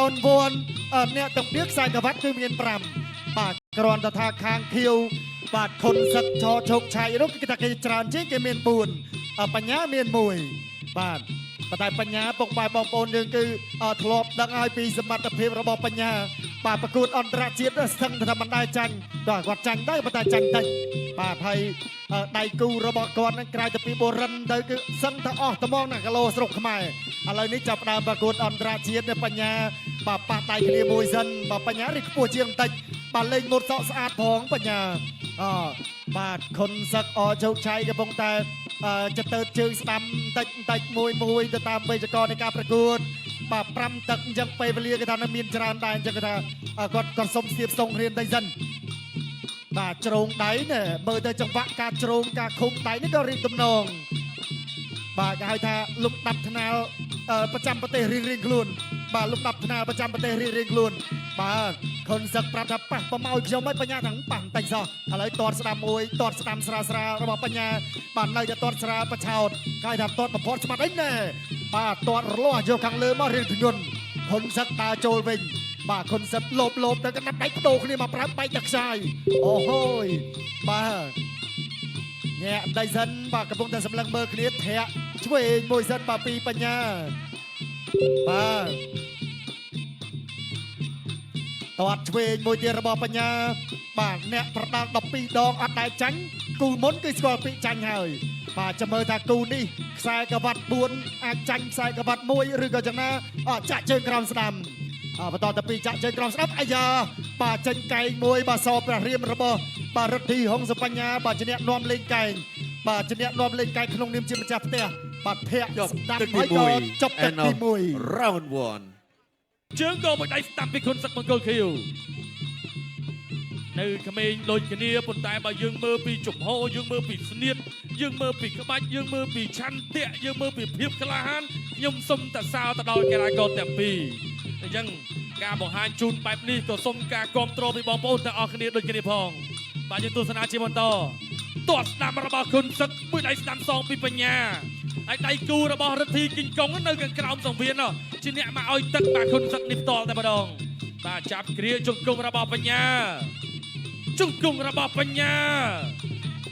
round 1អ្នកទាំងពីរខ្សែក្រវ៉ាត់គឺមាន5បាទគ្រាន់តែថាខាងខៀវបាទខុនសឹកឆោកឆៃនោះគឺថាគេច្រើនជាងគេមាន4បញ្ញាមាន1បាទប៉ុន្តែបញ្ញាពុកម៉ែបងប្អូនយើងគឺធ្លាប់ដឹងហើយពីសមត្ថភាពរបស់បញ្ញាបាទប្រកួតអន្តរជាតិស្ទឹងថាមិនដែលចាញ់បាទគាត់ចាញ់ដែរប៉ុន្តែចាញ់តិចបាទហើយដៃគូរបស់គាត់នឹងក្រៅទៅពីបូរិនទៅគឺសឹងថាអស់ត្មងណាគីឡូស្រុកខ្មែរឥឡូវនេះចាប់ផ្ដើមប្រកួតអន្តរជាតិនៅបញ្ញាបាទប៉ះដៃគ្នាមួយសិនបាទបញ្ញានេះខ្ពស់ជាងបន្តិចបាទលេងមុតសក់ស្អាតផងបញ្ញាអបាទខុនសឹកអជោគឆៃកំពុងតែចទៅជើងស្ដាំបន្តិចបន្តិចមួយមួយទៅតាមវេយ្យាករណ៍នៃការប្រកួតបាទ5ទឹកអញ្ចឹងពេលវេលាគេថានៅមានច្រើនដែរអញ្ចឹងគេថាគាត់គាត់សុំស្ទាបស្ទងរៀនតិចសិនបាទជ្រងដៃណែមើលទៅចង្វាក់ការជ្រងការឃុំដៃនេះក៏រៀបទំនងបាទគេហៅថាលំដាប់ថ្នាលប្រចាំប្រទេសរៀងរៀងខ្លួនបាទលំដាប់ថ្នាលប្រចាំប្រទេសរៀងរៀងខ្លួនបាទខុនសឹកប្រាប់ថាប៉ះប្រមោយខ្ញុំឲ្យបញ្ញាថាប៉ះបន្តិចសោះឥឡូវទាត់ស្ដាំមួយទាត់ស្ដាំស្រាលស្រាលរបស់បញ្ញាបាទនៅតែទាត់ស្រាលបឆោតគេហៅថាទាត់បំផុតស្មាត់អីណែបាទទាត់រលាស់យកខាងលើមករៀងធ្ងន់ខុនសឹកដើរចូលវិញបាទខុនសឹកលោបលោបទៅកណ្ដាប់ដៃបដូរគ្នាមកប្រើបែកទឹកខ្ចាយអូហូយបាទញាក់ដៃសិនបាទកំពុងតែសម្លឹងមើលគ្នាធាក់ឆ្វេងមួយសិនបាទពីបញ្ញាបាទទាត់ឆ្វេងមួយទៀតរបស់បញ្ញាបាទអ្នកប្រដាល់12ដងអត់ដែលចាញ់គូមុនគឺស្គាល់ពីចាញ់ហើយបាទចាំមើលថាគូនេះខ្សែក្រវ៉ាត់4អាចចាញ់ខ្សែក្រវ៉ាត់1ឬក៏យ៉ាងណាអចាក់ជើងក្រោមស្ដាំបន្តទៅពីចាក់ជើងក្រោមស្ដាំអាយ៉ាបាទចេញកែងមួយបាទសព្រះរៀមរបស់បាទរិទ្ធីហុងសបញ្ញាបាទជាអ្នកនាំលេងកែងបាទជាអ្នកនាំលេងកែងក្នុងនាមជាម្ចាស់ផ្ទះបាទធាក់ ចប់ ស្ដាំ ទឹកទី ហើយក៏ 1 ចប់ទឹកទី1 round 1 ជើងក៏មួយដៃស្ដាំពីខុនសឹកមង្គលខៀវនៅក្មេងដូចគ្នាប៉ុន្តែបើយើងមើលពីជំហរយើងមើលពីស្នៀតយើងមើលពីក្បាច់យើងមើលពីឆន្ទៈយើងមើលពីភាពក្លាហានខ្ញុំសុំតសើទៅដល់កីឡាករទាំងពីរអញ្ចឹងការបង្ហាញជូនបែបនេះក៏សុំការគ្រប់គ្រងពីបងប្អូនទាំងអស់គ្នាដូចគ្នាផងបាទយើងទស្សនាជាបន្តទាត់ស្ដាំរបស់ខុនសឹកមួយដៃស្ដាំសងពីបញ្ញាហើយដៃគូរបស់រិទ្ធីគីងកុងនៅខាងក្រោមសង្វៀននោះជាអ្នកមកឲ្យទឹកបាទខុនសឹកនេះផ្ទាល់តែម្ដងបាទចាប់គ្រាជង្គង់របស់បញ្ញាជង្គង់របស់បញ្ញា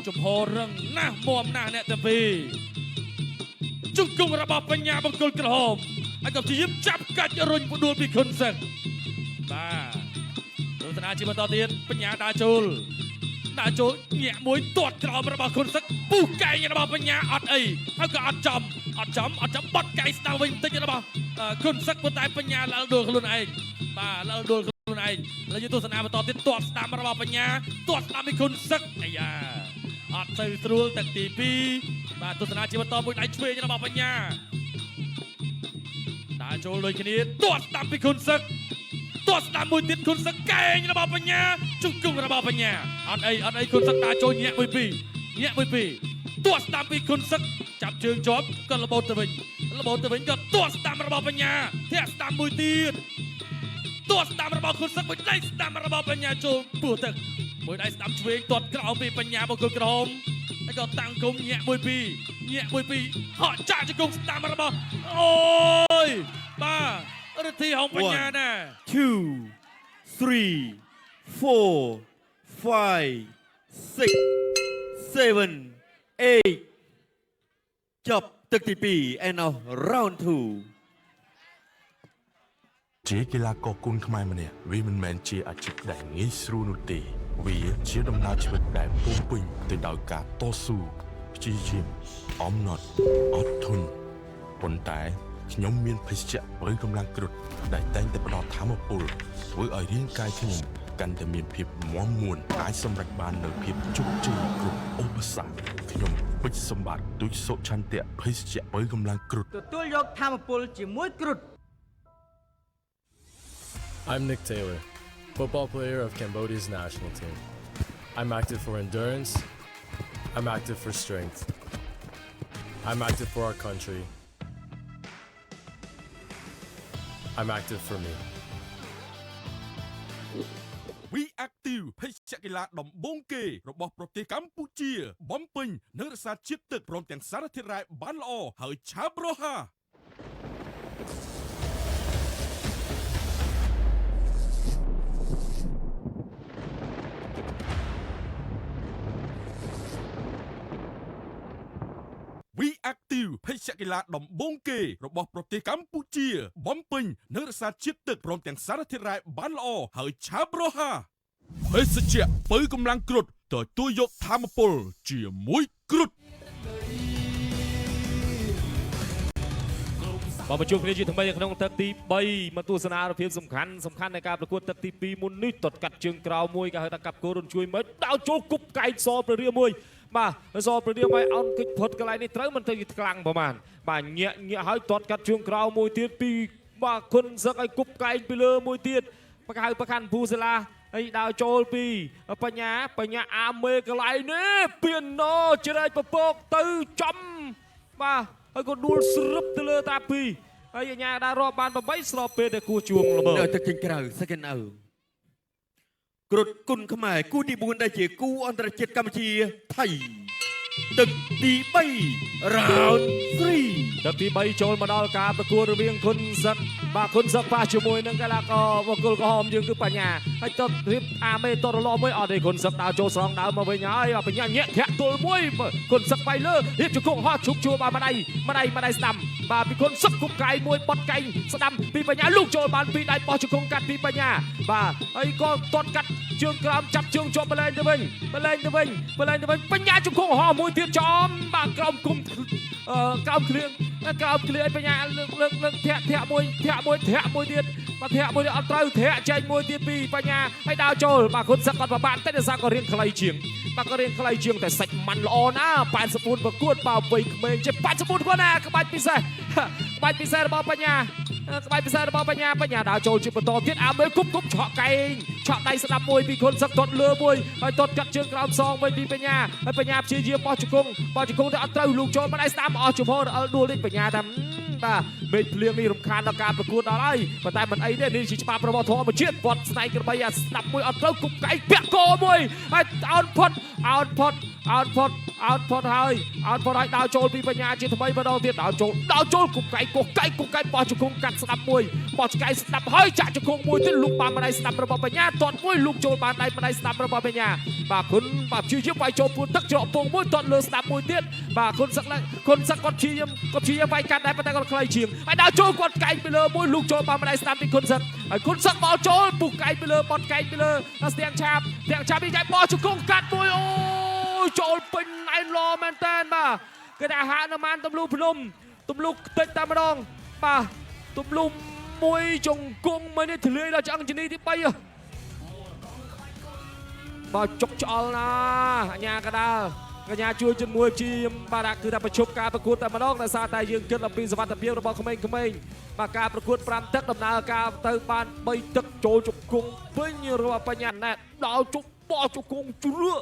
ជំហររឹងណាស់មាំណាស់អ្នកទាំងពីរជង្គង់របស់បញ្ញាបង្គោលក្រហមហើយក៏ព្យាយាមចាប់កាច់រុញផ្ដួលពីខុនសឹកបាទទស្សនាជាបន្តទៀតបញ្ញាដើរចូលដើរចូលញាក់មួយទាត់ក្រោមរបស់ខុនសឹកពុះកែងរបស់បញ្ញាអត់អីហើយក៏អត់ចំអត់ចំអត់ចំបត់កែងស្ដាំវិញបន្តិចរបស់ខុនសឹកប៉ុន្តែបញ្ញាឡើងដួលខ្លួនឯងបាទឡើងដួលខ្លួនឯងឥឡូវយើងទស្សនាបន្តទៀតទាត់ស្ដាំរបស់បញ្ញាទាត់ស្ដាំពីខុនសឹកអាយ៉ាអត់ទៅស្រួលទឹកទី2បាទទស្សនាជាបន្តមួយដៃឆ្វេងរបស់បញ្ញាដើរចូលដូចគ្នាទាត់ស្ដាំពីខុនសឹកទាត់ស្ដាំមួយទៀតខុនសឹកកែងរបស់បញ្ញាជង្គង់របស់បញ្ញាអត់អីអត់អីខុនសឹកដើរចូលញាក់មួយពីរញាក់មួយពីរទាត់ស្ដាំពីខុនសឹកចាប់ជើងជាប់ក៏របូតទៅវិញរបូតទៅវិញក៏ទាត់ស្ដាំរបស់បញ្ញាធាក់ស្ដាំមួយទៀតទាត់ស្ដាំរបស់ខុនសឹកមួយដៃស្ដាំរបស់បញ្ញាចូលពោះទឹកមួយដៃស្ដាំឆ្វេងទាត់ក្រោមពីបញ្ញាបង្គោលក្រហមហើយក៏តាំងគុំញាក់មួយពីរញាក់មួយពីរហក់ចាក់ជង្គង់ស្ដាំរបស់អូយបាទរិទ្ធីហងបញ្ញាណា 2 3 4 5 6 7 8ចប់ទឹកទី2 end of round 2 ជាកីឡាករគុនខ្មែរម្នាក់វាមិនមែនជាអាជីពដែលងាយស្រួលនោះទេវាជាដំណើរជីវិតដែលពោរពេញទៅដោយការតស៊ូព្យាយាមអំណត់អត់ធន់ប៉ុន្តែខ្ញុំមានភេសជ្ជៈឬកម្លាំងគ្រុឌដែលតែងតែផ្ដល់ធម៌ពលធ្វើឲ្យរាងកាយខ្ញុំកាន់តែមានភាពមាំមួនអាចសម្រេចបាននូវភាពជោគជ័យគ្រប់ឧបសគ្គខ្ញុំពេជ្រសម្បត្តិទុជសុឆន្ទៈភេសជ្ជៈឬកម្លាំងគ្រុឌ ទទួលយកធម៌ពលជាមួយគ្រុឌ I'm Nick Taylor, football player of Cambodia's national team. I'm active for endurance. I'm active for strength. I'm active for our country. I'm active for me. We Active ភេសជ្ជៈកីឡាដំបូងគេរបស់ប្រទេសកម្ពុជា បំពេញនិងរក្សាជាតិទឹកព្រមទាំងសារធាតុរ៉ែបានល្អហើយឆាប់រហ័ស។ ទីវភេសជ្ជៈកីឡាដំបូងគេរបស់ប្រទេសកម្ពុជា បំពេញនិងរក្សាជាតិទឹកព្រមទាំងសារធាតុរ៉ែបានល្អហើយឆាប់រហ័សភេសជ្ជៈពៅកម្លាំងគ្រុឌទទួលយកធម៌ពលជាមួយគ្រុឌ បាទមកជួបគ្នាជាថ្មីនៅក្នុងទឹកទី3មកទស្សនាភាពសំខាន់សំខាន់នៃការប្រកួតទឹកទី2មុននេះតតកាត់ជើងក្រៅមួយគេហៅថាកាប់គោរនជួយមិនដោចូលគប់កែកសព្រះរាមួយបាទសព្រះរាមួយអោនគិចផុតកន្លែងនេះត្រូវមិនទៅខ្លាំងប្រហែលបាទញាក់ញាក់ហើយតតកាត់ជើងក្រៅមួយទៀតពីបាទគុណសឹកឲ្យគប់កែងពីលើមួយទៀតបកហៅប្រខាន់ភូសាឡាហើយដើរចូលពីបញ្ញាបញ្ញាអាមេកន្លែងនេះពៀណូជ្រែកពពកទៅចំបាទហើយក៏ដួលស្រឹបទៅលើតាពីហើយអញ្ញាដារាប់បាន8ស្របពេលដែលគួជួងល្មើ នៅទឹកចេញក្រៅ second out គ្រុតគុណខ្មែរគូទី4ដែលជាគូអន្តរជាតិកម្ពុជាថៃទឹកទី3 round 3 ទឹកទី3ចូលមកដល់ការប្រកួតរវាងគុណសឹកបាទគុណសឹកប៉ះជាមួយនឹងកីឡាករបង្គោលក្រហមយើងគឺបញ្ញាហើយតរៀបអាមេតរលោមួយអត់ទេគុណសឹកដើរចូលស្រង់ដើមមកវិញហើយបញ្ញាញាក់ធាក់ទល់មួយគុណសឹកបៃលើរៀបជង្គង់ហោះឈប់ជួបានម្ដាយម្ដាយម្ដាយស្ដាំបាទពីគុណសឹកគប់កាយមួយបត់កែងស្ដាំពីបញ្ញាលូកចូលបានពីដៃបោះជង្គង់កាត់ពីបញ្ញាបាទហើយក៏ទាត់កាត់ជើងក្រោមចាប់ជើងជាប់បលែងទៅវិញបលែងទៅវិញបលែងទៅវិញបញ្ញាជង្គង់ហោះមួយទៀតចំបាទក្រោមគុំអឺក្រោមគ្លៀងក្រោមគ្លៀងឲ្យបញ្ញាលើកលើកលើកធាក់ធាក់មួយធាក់មួយធាក់មួយទៀតបាទធាក់មួយទៀតអត់ត្រូវធាក់ចេញមួយទៀតពីបញ្ញាហើយដើរចូលបាទគុណសឹកគាត់ប្របានតិចដោយសារក៏រៀងខ្លីជាងបាទក៏រៀងខ្លីជាងតែសាច់ម៉ាន់ល្អណាស់84ប្រកួតបាទវ័យក្មេងចេះ84គាត់ណាក្បាច់ពិសេសក្បាច់ពិសេសរបស់បញ្ញាក្បាច់ពិសេសរបស់បញ្ញាបញ្ញាដើរចូលជាបន្តទៀតអាមេគប់គប់ឆក់កែងឆក់ដៃស្ដាប់មួយពីគុណសឹកទាត់លើមួយហើយទាត់កាត់ជើងក្រោមសងវិញពីបញ្ញាហើយបញ្ញាព្យាយាមបោះជង្គង់បោះជង្គង់ទៅអត់ត្រូវលូកចូលមិនដៃស្ដាំអស់ជំហររអិលដួលនេះបញ្ញាថាបាទមេឃភ្លៀងនេះរំខានដល់ការប្រកួតដល់ហើយប៉ុន្តែមិនអីទេនេះជាច្បាប់របស់ធម្មជាតិវត្តស្នែងក្របីអាស្ដាប់មួយអត់ត្រូវគប់កែងពាក់កមួយហើយអោនផុតអោនផុតអោនផុតអោនផុតហើយអោនផុតហើយដើរចូលពីបញ្ញាជាថ្មីម្ដងទៀតដើរចូលដើរចូលគប់កែងកោះកែងគប់កែងបោះជង្គង់កាត់ស្ដាប់មួយបោះឆ្កែស្ដាប់ហើយចាក់ជង្គង់មួយទៀតលូកបានម្ដាយស្ដាប់របស់បញ្ញាទាត់មួយលូកចូលបានដៃម្ដាយស្ដាប់របស់បញ្ញាបាទគុណបាទព្យាយាមវាយចូលពួនទឹកច្រកពងមួយទាត់លើស្ដាប់មួយទៀតបាទគុណសឹកគុណសឹកគាត់ព្យាយាមគាត់ព្យាយាមវាយកាត់ដែរប៉ុន្តែគាត់ខ្លីជាងហើយដើរចូលគាត់កែងពីលើមួយលូកចូលបានម្ដាយស្ដាប់ពីគុណសឹកហើយគុណសឹកបោលចូលពុះកែងពីលើបត់កែងពីលើស្ទៀងឆាបស្ទៀងឆាបនេះចៃបោះជង្គង់កាត់មួយអូចូលពេញណែនល្អមែនតើបាទគេថាហានុមានទម្លុះភ្នំទម្លុះខ្ទេចតែម្ដងបាទទម្លុះមួយជង្គង់មួយនេះធ្លាយដល់ឆ្អឹងជំនីទី3បាទចុកឆ្អល់ណាអញ្ញាកដាលកញ្ញាជួយជាមួយជាបាទគឺថាប្រជុំការប្រកួតតែម្ដងដោយសារតែយើងគិតអំពីសុវត្ថិភាពរបស់ក្មេងៗបាទការប្រកួត5ទឹកដំណើរការទៅបាន3ទឹកចូលជង្គង់ពេញរបស់បញ្ញាណែតដល់ជុកបោះជង្គង់ជ្រឿ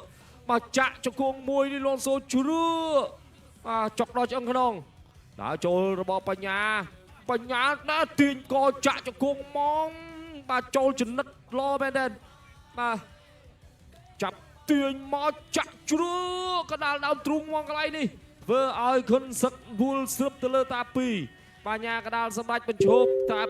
បាទចាក់ជង្គង់មួយនេះលនសូជ្រឿបាទចុកដល់ឆ្អឹងខ្នងដើរចូលរបស់បញ្ញាបញ្ញាដើរទាញកចាក់ជង្គង់ហ្មងបាទចូលចំណិតល្អមែនទេបាទចាប់ទាញមកចាក់ជ្រឿកដាលដើមទ្រូងមកកន្លែងនេះធ្វើឲ្យខុនសឹកវូលស្រឹបទៅលើតាពីបញ្ញាកដាលសម្រាប់បញ្ឈប់តា